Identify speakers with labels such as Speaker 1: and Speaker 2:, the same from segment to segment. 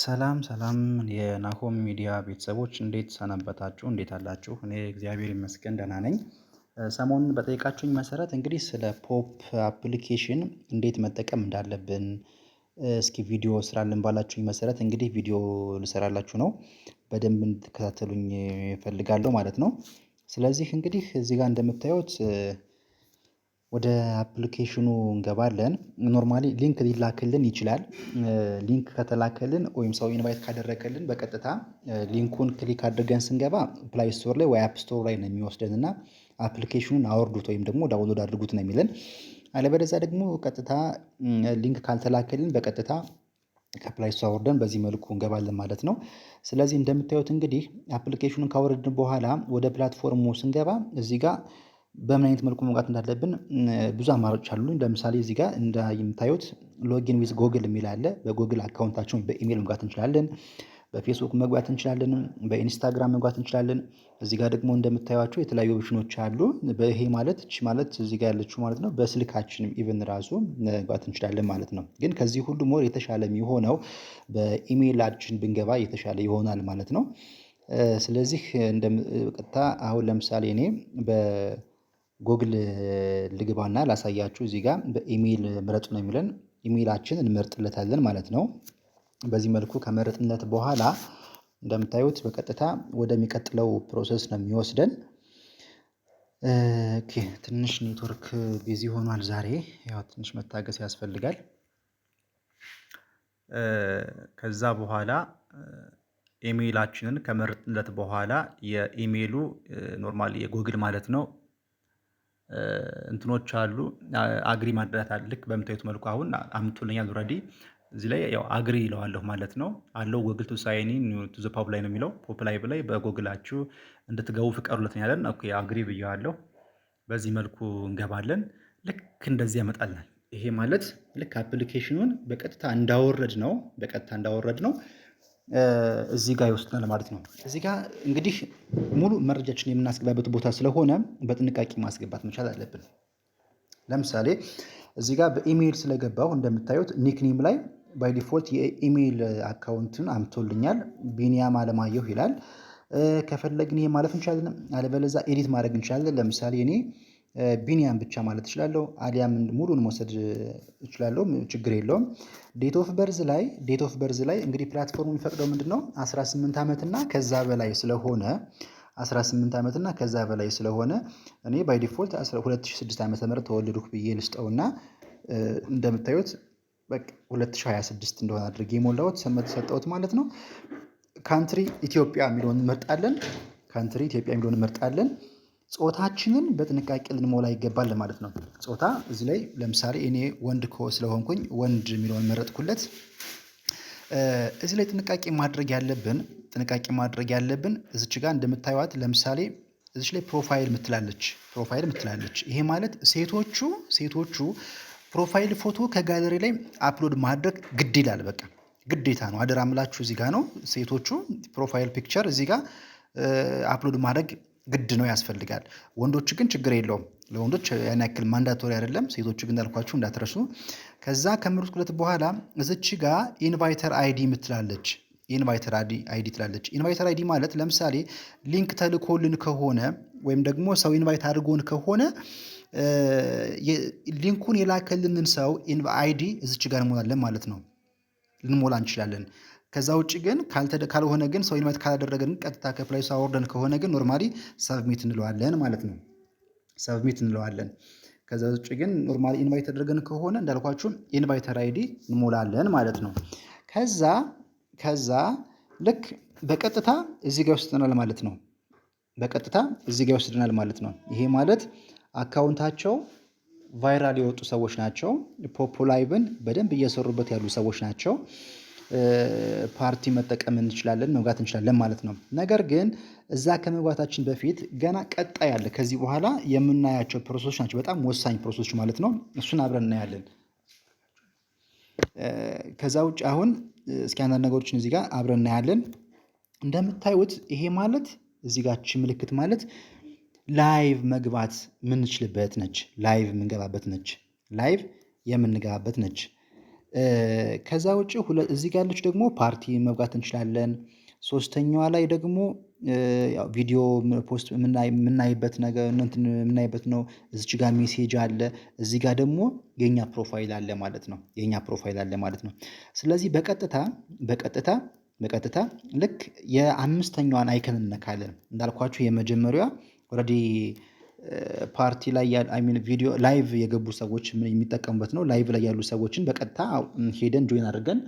Speaker 1: ሰላም ሰላም የናሆም ሚዲያ ቤተሰቦች እንዴት ሰነበታችሁ እንዴት አላችሁ? እኔ እግዚአብሔር ይመስገን ደህና ነኝ። ሰሞኑን በጠየቃችሁኝ መሰረት እንግዲህ ስለ ፖፕ application እንዴት መጠቀም እንዳለብን እስኪ ቪዲዮ ስራልን ባላችሁኝ መሰረት እንግዲህ ቪዲዮ ልሰራላችሁ ነው። በደንብ እንድትከታተሉኝ እፈልጋለሁ ማለት ነው። ስለዚህ እንግዲህ እዚህ ጋር እንደምታዩት ወደ application ኑ እንገባለን። Normally link ሊላክልን ይችላል። Link ከተላከልን ወይም ሰው invite ካደረገልን በቀጥታ link ኡን click አድርገን ስንገባ Play Store ላይ ወይ App Store ላይ ነው የሚወስደን እና application ኑን አወርዱት ወይም ደግሞ download አድርጉት ነው የሚለን። አለበለዚያ ደግሞ ቀጥታ link ካልተላከልን በቀጥታ ከ Play Store አውርደን በዚህ መልኩ እንገባለን ማለት ነው። ስለዚህ እንደምታዩት እንግዲህ application ኑን ካወረድን በኋላ ወደ platform ኡ ስንገባ እዚህ ጋር በምን አይነት መልኩ መግባት እንዳለብን ብዙ አማራጮች አሉ። ለምሳሌ እዚህ ጋር እንደምታዩት login with Google የሚል አለ። በ Google account ኣችን በኢሜል መግባት እንችላለን። በፌስቡክ መግባት እንችላለን። በኢንስታግራም መግባት እንችላለን። እዚህ ጋር ደግሞ እንደምታዩቸው የተለያዩ ኦፕሽኖች አሉ። በይሄ ማለት እቺ ማለት እዚህ ጋር ያለችው ማለት ነው። በስልካችንም even ራሱ መግባት እንችላለን ማለት ነው። ግን ከዚህ ሁሉ more የተሻለ የሚሆነው በኢሜይላችን ብንገባ የተሻለ ይሆናል ማለት ነው። ስለዚህ እንደ ቀጥታ አሁን ለምሳሌ እኔ በጎግል ልግባና ላሳያችሁ። እዚህ ጋር በኢሜይል ምረጡ ነው የሚለን፣ ኢሜይላችን እንመርጥለታለን ማለት ነው። በዚህ መልኩ ከመረጥንለት በኋላ እንደምታዩት በቀጥታ ወደሚቀጥለው process ነው የሚወስደን። Okay፣ ትንሽ network busy ሆኗል ዛሬ፣ ያው ትንሽ መታገስ ያስፈልጋል። ከዛ በኋላ ኢሜይላችንን ከመረጥንለት በኋላ የኢሜይሉ normally የ Google ማለት ነው እንትኖች አሉ፣ agree ማድረግ አለ። ልክ በምታዩት መልኩ አሁን አምጥቶልኛል already። እዚህ ላይ ያው agree ይለዋለሁ ማለት ነው። Allow Google to sign in to the Poppo Live ነው የሚለው። Poppo Live ላይ በጎግላችሁ እንድትገቡ ፍቀዱለት ነው ያለን። Okay፣ agree ብዬዋለሁ። በዚህ መልኩ እንገባለን። ልክ እንደዚህ ያመጣልናል። ይሄ ማለት ልክ application ኑን በቀጥታ እንዳወረድነው እዚህ ጋር ይወስድናል ማለት ነው። እዚህ ጋር እንግዲህ ሙሉ መረጃችን የምናስገባበት ቦታ ስለሆነ በጥንቃቄ ማስገባት መቻል አለብን። ለምሳሌ እዚህ ጋር በኢሜይል ስለገባሁ እንደምታዩት nickname ላይ by default የ email account ን አምጥቶልኛል፣ ቢኒያም አለማየሁ ይላል። ከፈለግን ይሄ ማለፍ እንችላለን፣ አለበለዚያ edit ማድረግ እንችላለን። ለምሳሌ እኔ ቢኒያም ብቻ ማለት እችላለሁ፣ አሊያም ሙሉን መውሰድ እችላለሁ፣ ችግር የለውም። Date of birth ላይ እንግዲህ platform ኡ የሚፈቅደው ምንድነው? 18 ዓመት እና ከዛ በላይ ስለሆነ፣ 18 ዓመት እና ከዛ በላይ ስለሆነ እኔ by default 2006 ዓመተ ምህረት ተወለድኩ ብዬ ልስጠውና እንደምታዩት በቃ 2026 እንደሆነ አድርጌ የሞላሁት ሰጠሁት ማለት ነው። Country ኢትዮጵያ የሚለውን እንመርጣለን። Country ኢትዮጵያ የሚለውን እንመርጣለን። ጾታችንን በጥንቃቄ ልንሞላ ይገባል ማለት ነው። ጾታ እዚህ ላይ ለምሳሌ እኔ ወንድ ስለሆንኩኝ ወንድ የሚለውን መረጥኩለት። እዚህ ላይ ጥንቃቄ ማድረግ ያለብን እዚች ጋር እንደምታዩት ለምሳሌ እዚች ላይ profile ምትላለች። ይሄ ማለት ሴቶቹ profile ፎቶ ከጋለሪ ላይ upload ማድረግ ግድ ይላል። በቃ ግዴታ ነው። አደራ ምላችሁ እዚህ ጋር ነው። ሴቶቹ profile picture እዚህ ጋር upload ማድረግ ግድ ነው፣ ያስፈልጋል። ወንዶች ግን ችግር የለውም። ለወንዶች ያን ያክል mandatory አይደለም። ሴቶቹ ግን እንዳልኳችሁ እንዳትረሱ። ከዛ ከመረጥኩለት በኋላ እዚች ጋር inviter ID ምትላለች። Inviter ID ትላለች። Inviter ID ማለት ለምሳሌ link ተልኮልን ከሆነ ወይም ደግሞ ሰው invite አድርጎን ከሆነ link ኡን የላከልንን ሰው ID እዚች ጋር እንሞላለን ማለት ነው። ልንሞላ እንችላለን። ከዛ ውጭ ግን ካልሆነ ግን፣ ሰው invite ካላደረገን፣ ቀጥታ ከ Play Store አውርደን ከሆነ ግን normally submit እንለዋለን ማለት ነው። Submit እንለዋለን። ከዛ ውጭ ግን normally invite ተደርገን ከሆነ እንዳልኳችሁ inviter ID እንሞላለን ማለት ነው። ከዛ ልክ በቀጥታ እዚህ ጋር ይወስደናል ማለት ነው። በቀጥታ እዚህ ጋር ይወስደናል ማለት ነው። ይሄ ማለት account ኣቸው viral የወጡ ሰዎች ናቸው። Poppo Live ን በደንብ እየሰሩበት ያሉ ሰዎች ናቸው። ፓርቲ መጠቀም እንችላለን፣ መግባት እንችላለን ማለት ነው። ነገር ግን እዛ ከመግባታችን በፊት ገና ቀጣይ አለ። ከዚህ በኋላ የምናያቸው process ኦች ናቸው፣ በጣም ወሳኝ process ኦች ማለት ነው። እሱን አብረን እናያለን። ከዛ ውጭ አሁን እስኪ አንዳንድ ነገሮችን እዚህ ጋር አብረን እናያለን። እንደምታዩት ይሄ ማለት፣ እዚህ ጋር ምልክት ማለት live መግባት የምንችልበት ነች። Live የምንገባበት ነች። Live የምንገባበት ነች። ከዛ ውጪ እዚህ ጋር ያለች ደግሞ ፓርቲ መግባት እንችላለን። ሶስተኛዋ ላይ ደግሞ ያው ቪዲዮ post የምናይበት ነገር እንትን የምናይበት ነው። እዚች ጋር message አለ፣ እዚህ ጋር ደግሞ የኛ profile አለ ማለት ነው። የኛ profile አለ ማለት ነው። ስለዚህ በቀጥታ ልክ የአምስተኛዋን icon እንነካለን። እንዳልኳችሁ የመጀመሪያዋ already party ላይ፣ I mean ቪዲዮ live የገቡ ሰዎች የሚጠቀሙበት ነው። Live ላይ ያሉ ሰዎችን በቀጥታ ሄደን join አድርገን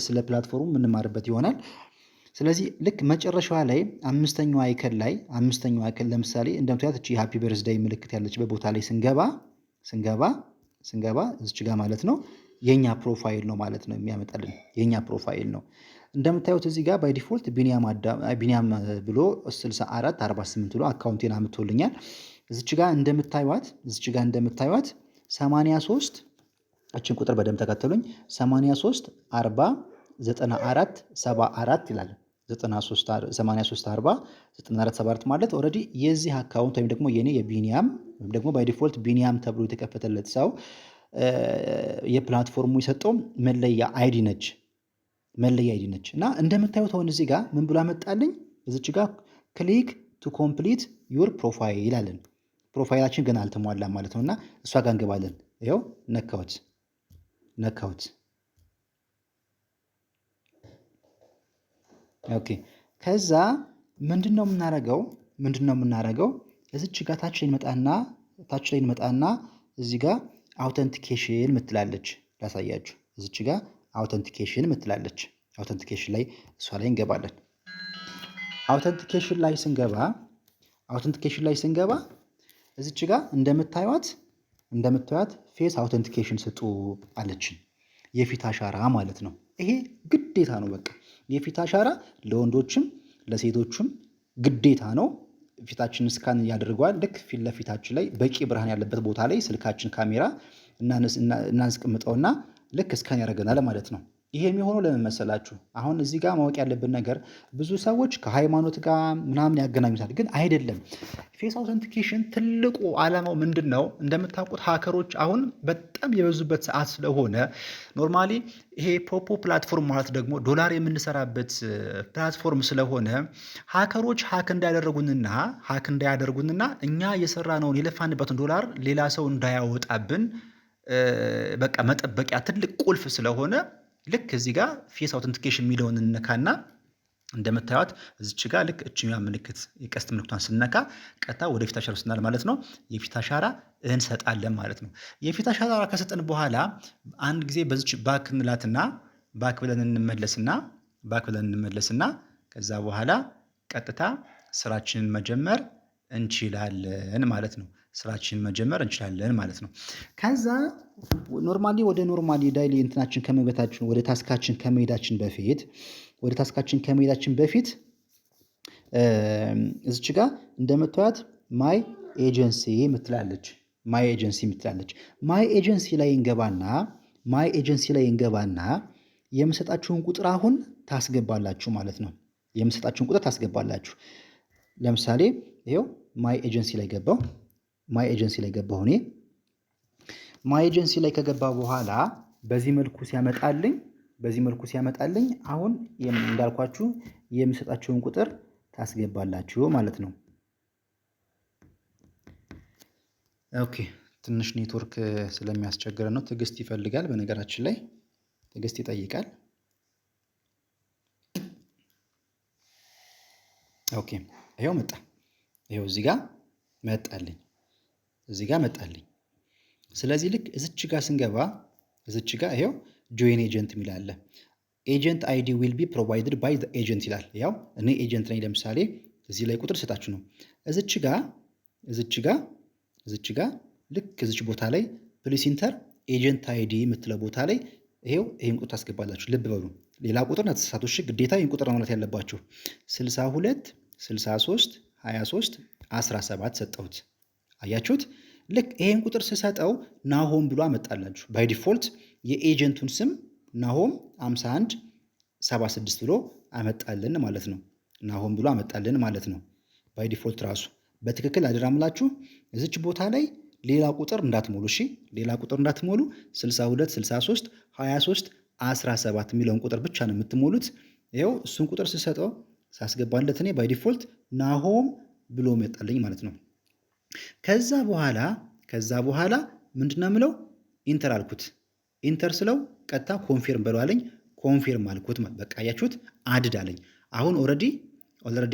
Speaker 1: ስለ platform ኡ የምንማርበት ይሆናል። ስለዚህ ልክ መጨረሻዋ ላይ አምስተኛዋ icon ለምሳሌ እንደምታዩት እቺ happy birthday ምልክት ያለችበት ቦታ ላይ ስንገባ እዚች ጋር ማለት ነው የኛ profile ነው ማለት ነው፣ የሚያመጣልን የኛ profile ነው። እንደምታዩት እዚህ ጋር by default ቢኒያም ብሎ 64 48 ብሎ account ኤን አምጥቶልኛል። እዚች ጋር እንደምታዩት 83፣ እችን ቁጥር በደንብ ተከተሉኝ፣ 83 40 94 74 ይላል። 93 83 40 94 74 ማለት already የዚህ account ወይም ደግሞ የኔ የቢኒያም ወይም ደግሞ by default ቢኒያም ተብሎ የተከፈተለት ሰው የ platform ኡ የሰጠው መለያ ID ነች። መለያ ID ነች። እና እንደምታዩት አሁን እዚህ ጋር ምን ብሎ አመጣልኝ? እዚች ጋር "Click to complete your profile" ይላልን። Profile ኣችን ገና አልተሟላም ማለት ነው። እና እሷ ጋር እንገባለን። ይኸው ነካሁት ነካሁት። Okay፣ ከዛ ምንድነው የምናደርገው? ምንድነው የምናደርገው? እዚች ጋር ታች ላይ እንመጣና እዚህ ጋር authentication ምትላለች፣ ላሳያችሁ። እዚች ጋር authentication ምትላለች። Authentication ላይ፣ እሷ ላይ እንገባለን። Authentication ላይ ስንገባ እዚች ጋር እንደምታዩት face authentication ስጡ አለችን። የፊት አሻራ ማለት ነው። ይሄ ግዴታ ነው። በቃ የፊት አሻራ ለወንዶችም ለሴቶችም ግዴታ ነው። ፊታችንን scan ያደርገዋል። ልክ ፊት ለፊታችን ላይ በቂ ብርሃን ያለበት ቦታ ላይ ስልካችን ካሜራ እናስቀምጠውና ልክ scan ያደርገናል ማለት ነው። ይሄ የሚሆነው ለምን መሰላችሁ? አሁን እዚህ ጋር ማወቅ ያለብን ነገር ብዙ ሰዎች ከሃይማኖት ጋር ምናምን ያገናኙታል፣ ግን አይደለም። Face authentication ትልቁ ዓላማው ምንድነው? እንደምታውቁት hacker ኦች አሁን በጣም የበዙበት ሰዓት ስለሆነ፣ normally ይሄ Poppo platform ማለት ደግሞ ዶላር የምንሰራበት platform ስለሆነ፣ hacker ኦች hack እንዳያደርጉንና እኛ የሰራነውን የለፋንበትን ዶላር ሌላ ሰው እንዳያወጣብን በቃ መጠበቂያ ትልቅ ቁልፍ ስለሆነ፣ ልክ እዚህ ጋር face authentication የሚለውን እንነካና እንደምታዩት እዚች ጋር ልክ እችኛዋ ምልክት የቀስት ምልክቷን ስነካ ቀጥታ ወደ ፊት አሻራ ይወስደናል ማለት ነው። የፊት አሻራ እንሰጣለን ማለት ነው። የፊት አሻራ ከሰጠን በኋላ አንድ ጊዜ በዚች back እንላትና back ብለን እንመለስና ከዛ በኋላ ቀጥታ ስራችንን መጀመር እንችላለን ማለት ነው። ስራችንን መጀመር እንችላለን ማለት ነው። ከዛ normally ወደ normally daily እንትናችን ከመግባታችን ወደ task ኣችን ከመሄዳችን በፊት እዚች ጋር እንደምታዩት my agency ምትላለች። My agency ምትላለች። My agency ላይ እንገባና የምሰጣችሁን ቁጥር አሁን ታስገባላችሁ ማለት ነው። የምሰጣችሁን ቁጥር ታስገባላችሁ። ለምሳሌ ይኸው my agency ላይ ገባሁ። My agency ላይ ገባሁ እኔ። My agency ላይ ከገባ በኋላ በዚህ መልኩ ሲያመጣልኝ አሁን እንዳልኳችሁ የምሰጣችሁን ቁጥር ታስገባላችሁ ማለት ነው። Okay፣ ትንሽ ኔትወርክ ስለሚያስቸግረን ነው። ትዕግስት ይፈልጋል፣ በነገራችን ላይ ትዕግስት ይጠይቃል። Okay፣ ይኸው መጣ። ይኸው እዚህ ጋር መጣልኝ። እዚህ ጋር መጣልኝ። ስለዚህ ልክ እዚች ጋር ስንገባ እዚች ጋር ይኸው join agent የሚል አለ። "Agent ID will be provided by agent" ይላል። ያው እኔ agent ነኝ። ለምሳሌ እዚህ ላይ ቁጥር ሰጣችሁ ነው። እዚች ጋር ልክ እዚች ቦታ ላይ "Please enter agent ID" የምትለው ቦታ ላይ ይሄው ይሄን ቁጥር ታስገባላችሁ። ልብ በሉ፣ ሌላ ቁጥር እንዳትሳሳቱ እሺ። ግዴታ ይሄን ቁጥር ማለት ያለባችሁ 62 63 23 17 ሰጠሁት። አያችሁት? ልክ ይሄን ቁጥር ስሰጠው ናሆም ብሎ አመጣላችሁ። By default የ agent ኡን ስም ናሆም 51 76 ብሎ አመጣልን ማለት ነው። ናሆም ብሎ አመጣልን ማለት ነው። By default ራሱ በትክክል አደራምላችሁ እዚች ቦታ ላይ ሌላ ቁጥር እንዳትሞሉ እሺ፣ ሌላ ቁጥር እንዳትሞሉ። 62 63 23 17 የሚለውን ቁጥር ብቻ ነው የምትሞሉት። ይኸው እሱን ቁጥር ስሰጠው፣ ሳስገባለት እኔ by default ናሆም ብሎ መጣልኝ ማለት ነው። ከዛ በኋላ ምንድነው የምለው? Enter አልኩት። Enter ስለው ቀጥታ confirm በለው አለኝ። Confirm አልኩት። በቃ አያችሁት፣ add አለኝ። አሁን already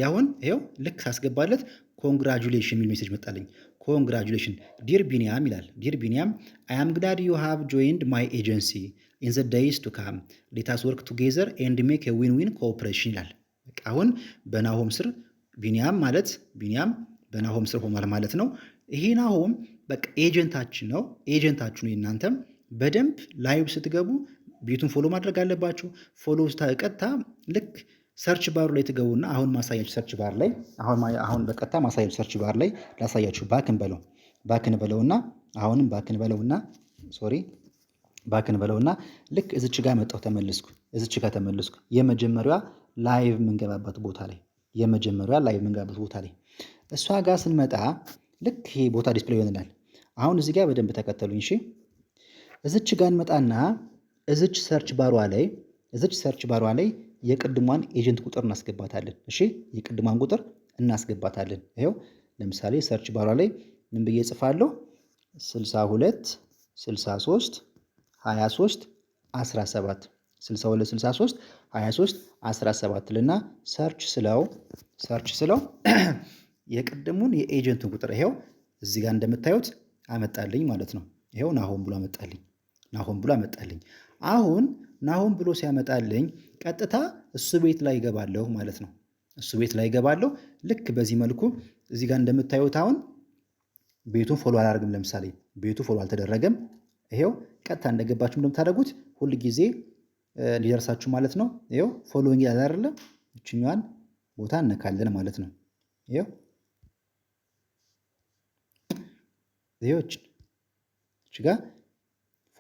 Speaker 1: አሁን ይኸው ልክ ሳስገባለት congratulation የሚል message መጣልኝ። "Congratulation, dear ቢኒያም" ይላል። "Dear ቢኒያም, I am glad you have joined my agency. In the days to come, let us work together and make win win cooperation" ይላል። በቃ አሁን በናሆም ስር ቢኒያም ማለት፣ ቢኒያም በናሆም ስር ሆኗል ማለት ነው። ይሄ ናሆም በቃ agent ኣችን ነው። Agent ኣችሁ ነው። እናንተም በደንብ live ስትገቡ ቤቱን follow ማድረግ አለባችሁ። Follow ቀጥታ ልክ search bar ኡ ላይ ትገቡና አሁን ማሳያችሁ search bar ላይ፣ አሁን በቀጥታ ማሳያችሁ search bar ላይ ላሳያችሁ። Back እንበለው፣ back እንበለውና፣ አሁንም back እንበለውና፣ sorry፣ back እንበለውና ልክ እዚች ጋር መጣሁ፣ ተመልስኩ። እዚች ጋር ተመልስኩ። የመጀመሪያዋ live የምንገባበት ቦታ ላይ፣ የመጀመሪያዋ live የምንገባበት ቦታ ላይ እሷ ጋር ስንመጣ ልክ ይሄ ቦታ display ይሆንልናል። አሁን እዚህ ጋር በደንብ ተከተሉኝ እሺ። እዚች ጋር እንመጣና እዚች search bar ዋ ላይ የቅድሟን agent ቁጥር እናስገባታለን። እሺ፣ የቅድሟን ቁጥር እናስገባታለን። ይኸው ለምሳሌ search bar ዋ ላይ ምን ብዬ እጽፋለሁ? 62 63 23 17፣ 62 63 23 17 ልና search ስለው የቅድሙን የ agent ኡን ቁጥር ይሄው እዚህ ጋር እንደምታዩት አመጣልኝ ማለት ነው። ይሄው ናሆም ብሎ አመጣልኝ። ናሆም ብሎ አመጣልኝ። አሁን ናሆም ብሎ ሲያመጣልኝ ቀጥታ እሱ ቤት ላይ እገባለሁ ማለት ነው። እሱ ቤት ላይ እገባለሁ። ልክ በዚህ መልኩ እዚህ ጋር እንደምታዩት አሁን ቤቱን follow አላደርግም። ለምሳሌ ቤቱ follow አልተደረገም። ይሄው ቀጥታ እንደገባችሁ እንደምታደርጉት ሁል ጊዜ እንዲደርሳችሁ ማለት ነው። ይኸው following ይላል አይደለ? እችኛዋን ቦታ እነካለን ማለት ነው። ይኸው እች ጋር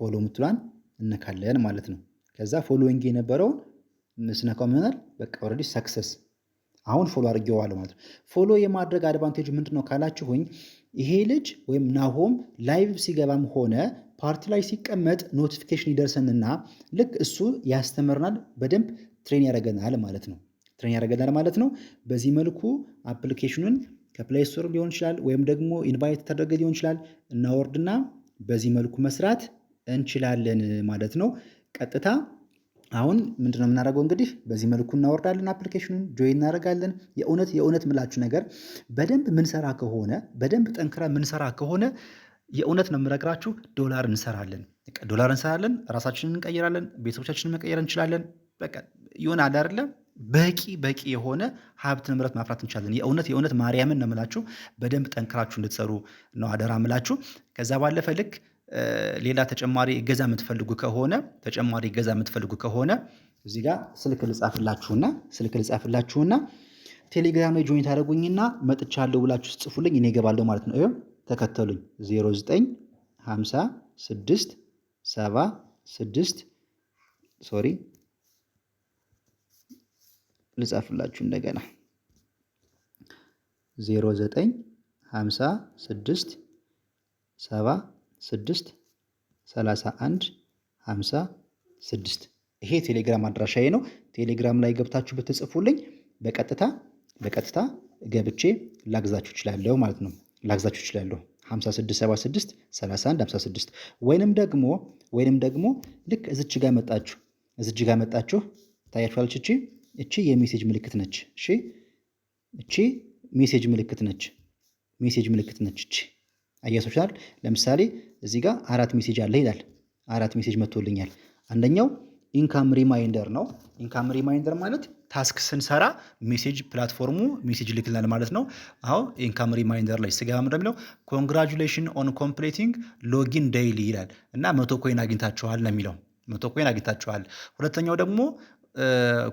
Speaker 1: follow ምትሏን እነካለን ማለት ነው። ከዛ following የነበረውን ስነካው ይሆናል፣ በቃ already success፣ አሁን follow አድርጌዋለሁ ማለት ነው። Follow የማድረግ advantage ኡ ምንድን ነው ካላችሁኝ፣ ይሄ ልጅ ወይም ናሆም live ሲገባም ሆነ ፓርቲ ላይ ሲቀመጥ notification ይደርሰንና ልክ እሱ ያስተምረናል፣ በደንብ train ያደርገናል ማለት ነው። Train ያደርገናል ማለት ነው። በዚህ መልኩ application ኑን ከ Play Store ሊሆን ይችላል ወይም ደግሞ invite ተደርገ ሊሆን ይችላል፣ እናወርድና በዚህ መልኩ መስራት እንችላለን ማለት ነው። ቀጥታ አሁን ምንድነው የምናደርገው? እንግዲህ በዚህ መልኩ እናወርዳለን፣ application ኑን join እናደርጋለን። የእውነት የእውነት የምላችሁ ነገር በደንብ ምንሰራ ከሆነ፣ በደንብ ጠንክረን ምንሰራ ከሆነ፣ የእውነት ነው የምነግራችሁ፣ ዶላር እንሰራለን። ዶላር እንሰራለን፣ ራሳችንን እንቀይራለን፣ ቤተሰቦቻችንን መቀየር እንችላለን። በቃ ይሆን አለ አይደለ፣ በቂ በቂ የሆነ ሀብት ንብረት ማፍራት እንችላለን። የእውነት የእውነት ማርያምን ነው የምላችሁ፣ በደንብ ጠንክራችሁ እንድትሰሩ ነው አደራ የምላችሁ። ከዛ ባለፈ ልክ ሌላ ተጨማሪ እገዛ የምትፈልጉ ከሆነ እዚህ ጋር ስልክ ልጻፍላችሁና ቴሌግራም ላይ join ታደርጉኝና መጥቻለሁ ብላችሁ ስትጽፉልኝ እኔ እገባለሁ ማለት ነው። ይኸው ተከተሉኝ፣ 09 56 76፣ sorry፣ ልጻፍላችሁ እንደገና፣ 09 56 76 31 56። ይሄ ቴሌግራም አድራሻዬ ነው። ቴሌግራም ላይ ገብታችሁ ብትጽፉልኝ በቀጥታ ገብቼ ላግዛችሁ እችላለሁ ማለት ነው። ላግዛችሁ እችላለሁ። 56 76 31 56። ወይንም ደግሞ ልክ እዚች ጋር መጣችሁ ታያችኋለች። እቺ የ message ምልክት ነች። እሺ፣ እቺ message ምልክት ነች። Message ምልክት ነች። እቺ አያችኋት። ለምሳሌ እዚህ ጋር አራት message አለ ይላል። አራት message መጥቶልኛል። አንደኛው income reminder ነው። Income reminder ማለት task ስንሰራ message platform ኡ message ይልክልናል ማለት ነው። አሁን income reminder ላይ ስገባ ምንድን ነው የሚለው? "Congratulation on completing login daily" ይላል እና 100 coin አግኝታችኋል ነው የሚለው። 100 coin አግኝታችኋል። ሁለተኛው ደግሞ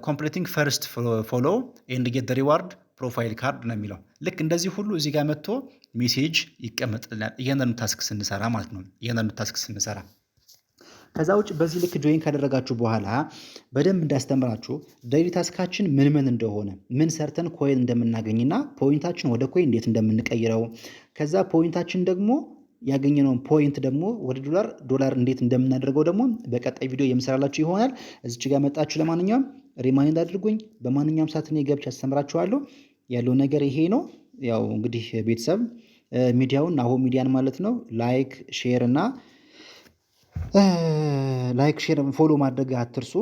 Speaker 1: "completing first follow and get reward profile card" ነው የሚለው። ልክ እንደዚህ ሁሉ እዚህ ጋር መጥቶ message ይቀመጥልናል እያንዳንዱ task ስንሰራ ማለት ነው። እያንዳንዱ task ስንሰራ። ከዛ ውጭ በዚህ ልክ join ካደረጋችሁ በኋላ በደንብ እንዳስተምራችሁ daily task ኣችን ምን ምን እንደሆነ፣ ምን ሰርተን coin እንደምናገኝና point ኣችን ወደ coin እንዴት እንደምንቀይረው፣ ከዛ point ኣችን ደግሞ ያገኘነውን point ደግሞ ወደ ዶላር ዶላር እንዴት እንደምናደርገው ደግሞ በቀጣይ ቪዲዮ የምሰራላችሁ ይሆናል። እዚች ጋር መጣችሁ ለማንኛውም remind አድርጉኝ። በማንኛውም ሰዓት እኔ ገብቼ አስተምራችኋለሁ። ያለው ነገር ይሄ ነው። ያው እንግዲህ ቤተሰብ ሚዲያውን ናሆም ሚዲያን ማለት ነው like፣ share እና like፣ share፣ follow ማድረግ አትርሱ።